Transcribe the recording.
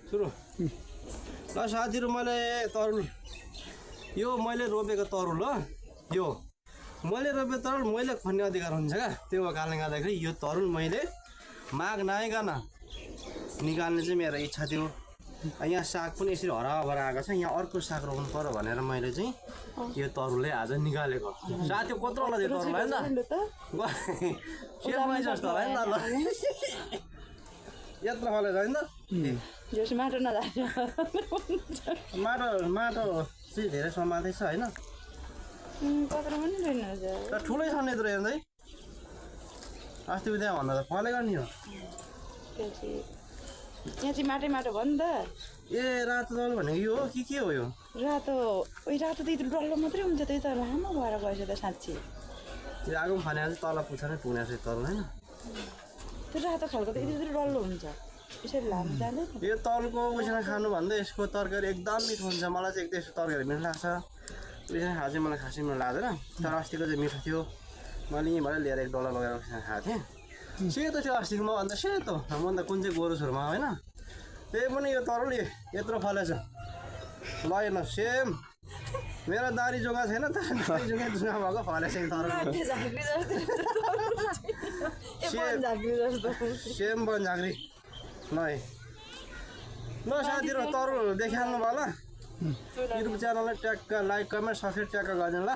सुरु ल साथीहरु मैले तरुल यो मैले रोपेको तरुल हो यो मैले रोपेको तरुल मैले खन्ने अधिकार हुन्छ क्या त्यो कारणले गर्दाखेरि यो तरुल मैले माग नआइकन निकाल्ने चाहिँ मेरो इच्छा थियो यहाँ साग पनि यसरी हराभरा आएको छ यहाँ अर्को साग रोप्नु पर्यो भनेर मैले चाहिँ यो तरुलै आज निकालेको साथी कत्रो होला त्यो तरुल हैन त सेवाई जस्तो होला नि त ल यत्रो फलेछ हैन त जस माटो नजान्छ माटो चाहिँ धेरै समातेछ हैन कत्रो पनि छैन र ठुलै छ नि यत्रो हेर्दै अस्ति उता भन्दा त फलेको नि हो यहाँ चाहिँ माटो भयो नि त ए रातो तरुल भनेको यो हो के हो यो रातो रातो त यत्रो डल्लो मात्रै हुन्छ त्यो त लामो भएर गएछ त साँच्ची त्यो आगो खाने चाहिँ तल पुग्छ नै पुग्ने चाहिँ तरुल हैन त्यो रातो खालको त यत्रो डल्लो हुन्छ यसरी लामो जाँदैन यो तरुलको उसिना खानु भन्दा यसको तरकारी एकदम मिठो हुन्छ मलाई चाहिँ एकदम यसको तरकारी मिठो लाग्छ उसिना खाएको चाहिँ मलाई खासै मिठो लाग्दैन तर अस्तिको चाहिँ मिठो थियो मैले यहीँबाट लिएर एक डल्ला लगाएर उसिना खाएको थिएँ सेतो थियो अस्तिको म भन्दा सेतो म भन्दा कुन चाहिँ गोरु छोरमा होइन त्यही पनि यो तरुल यत्रो फलेछ ल हेर्न सेम मेरो दारी जोगा छैन तर दारी जोगा जुगा भएको फलेछ यो तरुल सेम बन झाँक्री ल है ल साथीहरु तरुल देखाल्नु भयो ल युट्युब च्यानललाई ट्याक्क लाइक कमेन्ट सब्सक्राइब ट्याक्क गरिदिनु ल